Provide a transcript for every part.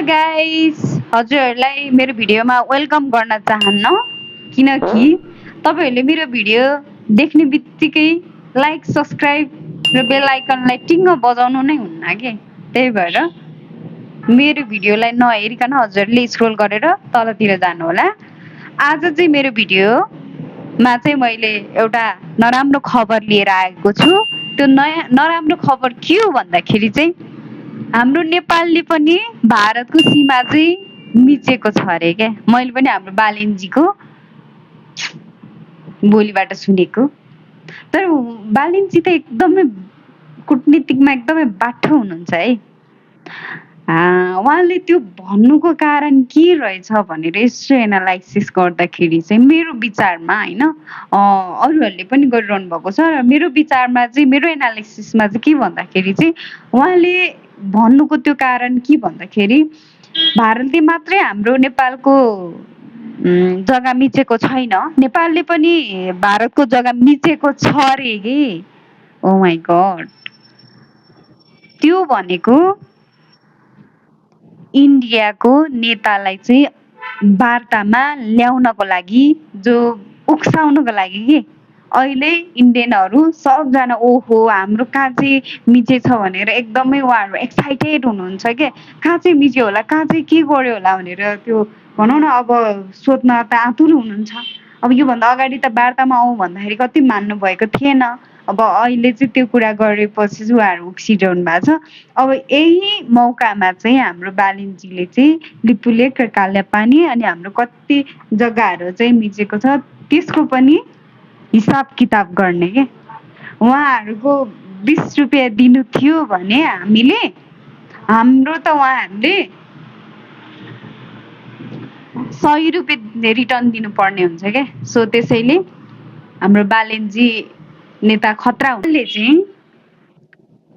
Guys, हजुरहरूलाई मेरो भिडियोमा वेलकम गर्न चाहन्न किनकि तपाईँहरूले मेरो भिडियो देख्ने बित्तिकै लाइक सब्सक्राइब र बेल आइकनलाई टिङ्ग बजाउनु नै हुन्न के। त्यही भएर मेरो भिडियोलाई नहेरिकन हजुरहरूले स्क्रोल गरेर तलतिर जानु होला। आज चाहिँ मेरो भिडियोमा चाहिँ मैले एउटा नराम्रो खबर लिएर आएको छु। त्यो नराम्रो खबर के हो भन्दाखेरि चाहिँ हाम्रो नेपालले पनि भारतको सीमा चाहिँ मिचेको छ अरे क्या। मैले पनि हाम्रो बालेनजीको बोलीबाट सुनेको। तर बालेनजी त एकदमै कुटनीतिकमा एकदमै बाठो हुनुहुन्छ है। उहाँले त्यो भन्नुको कारण के रहेछ भनेर यसो एनालाइसिस गर्दाखेरि चाहिँ मेरो विचारमा होइन, अरूहरूले पनि गरिरहनु भएको छ र मेरो विचारमा चाहिँ मेरो एनालाइसिसमा चाहिँ के भन्दाखेरि चाहिँ उहाँले भन्नुको त्यो कारण के भन्दाखेरि भारतले मात्रै हाम्रो नेपालको जग्गा मिचेको छैन, नेपालले पनि भारतको जग्गा मिचेको छ अरे कि। ओ माई गड। त्यो भनेको इन्डियाको नेतालाई चाहिँ वार्तामा ल्याउनको लागि, जो उक्साउनको लागि कि अहिले इन्डियनहरू सबजना ओहो हाम्रो कहाँ चाहिँ मिचेछ भनेर एकदमै उहाँहरू एक्साइटेड हुनुहुन्छ क्या। कहाँ चाहिँ मिच्यो होला, कहाँ चाहिँ के गर्यो होला भनेर त्यो भनौँ न अब सोध्न त आतुर हुनुहुन्छ। अब योभन्दा अगाडि त वार्तामा आउँ भन्दाखेरि कति मान्नु भएको थिएन। अब अहिले चाहिँ त्यो कुरा गरेपछि चाहिँ उहाँहरू उक्सिरहनु भएको छ। अब यही मौकामा चाहिँ हाम्रो बालेनजीले चाहिँ लिपुलेक र कालापानी अनि हाम्रो कति जग्गाहरू चाहिँ मिचेको छ त्यसको पनि हिसाब किताब गर्ने के। उहाँहरूको 20 रुपियाँ दिनु थियो भने हाम्रो त उहाँहरूले 100 रुपियाँ रिटर्न दिनुपर्ने हुन्छ क्या। सो त्यसैले हाम्रो बालेनजी नेता खतरा हुनाले चाहिँ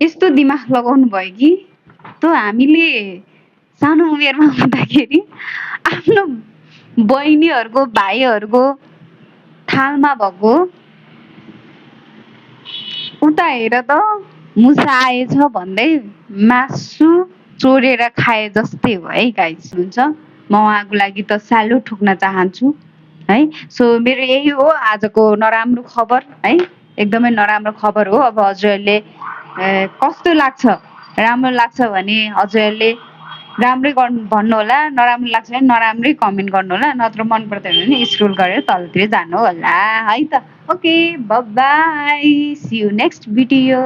यस्तो दिमाग लगाउनु भयो कि त हामीले सानो उमेरमा हुँदाखेरि आफ्नो बहिनीहरूको भाइहरूको थालमा भएको उता हेर त मुसा आएछ भन्दै मासु चोरेर खाए जस्तै हो है गाइस। हुन्छ, म उहाँको लागि त सालु ठोक्न चाहन्छु है। सो मेरो यही हो आजको नराम्रो खबर है, एकदमै नराम्रो खबर हो। अब हजुरहरूले कस्तो लाग्छ, राम्रो लाग्छ भने हजुरहरूले राम्रै भन्नु होला, नराम्रो लाग्छ भने नराम्रै कमेन्ट गर्नु होला, नत्र मन पर्दैन भने स्क्रोल गरेर तलतिर जानु होला है त। Okay, bye bye, see you next video.